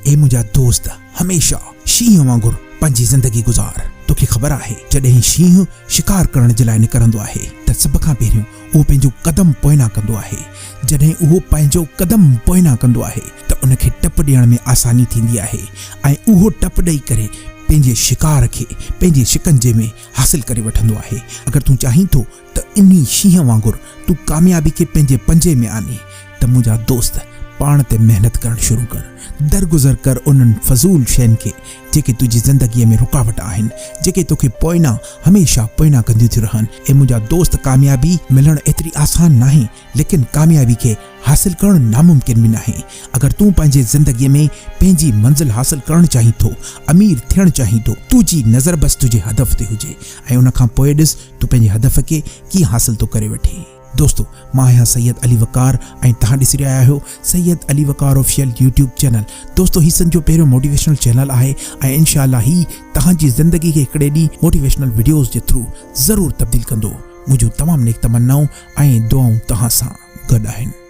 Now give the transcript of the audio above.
اي منهنجا دوست! هميشه شينهن وانگر پنهنجي زندگي گذار. توکي خبر آهي، جڏهن شينهن شڪار ڪرڻ جي لاء نڪرندو آهي ته سڀ کان پهريون اهو پنهنجو قدم پوئنا ڪندو آهي. جڏهن اهو پنهنجو قدم پوئنا ڪندو آهي ته ان کي ٽپ ڏيڻ ۾ آساني ٿيندي آهي ۽ اهو ٽپ ڏئي ڪري پنهنجي شڪار کي پنهنجي شڪنجي ۾ حاصل ڪري وٺندو آهي. اگر تون چاهين ٿو ته انهي شينهن وانگر تون ڪاميابي کي پنهنجي پنجي ۾ آنين ته منهنجا دوست پاڻ تي محنت ڪرڻ شروع ڪر. درگذر ڪر انهن فضول شين کي جيڪي تنهنجي زندگيء ۾ رڪاوٽ آهن، جيڪي توکي پوئنا هميشه پوئنا ڪنديون ٿيون رهن. اي منهنجا دوست ڪاميابي ملڻ ايتري آسان ناهي ليڪن ڪاميابي کي حاصل ڪرڻ ناممڪن به ناهي. اگر تون پنهنجي زندگيء ۾ پنهنجي منزل حاصل ڪرڻ چاهين ٿو، امير ٿيڻ چاهين ٿو، تنهنجي نظر بس تنهنجي هدف تي هجي ۽ ان کان پوء ڏس تون پنهنجي هدف کي ڪيئن حاصل ٿو ڪري وٺين. دوستو مان آهيان سيد علي وقار ۽ توهان ڏسي رهيا آهيو Syed Ali Waqar official YouTube channel. دوستو هي سنڌ جو پهريون موٽيويشنل چينل آهي ۽ انشاء الله هي توهان جي زندگي کي هڪڙي ڏينهن موٽيويشنل وڊيوز جي ٿرو ضرور تبديل ڪندو. منهنجون تمام نيڪ تمنائون ۽ دعائون توهان سان گڏ آهن.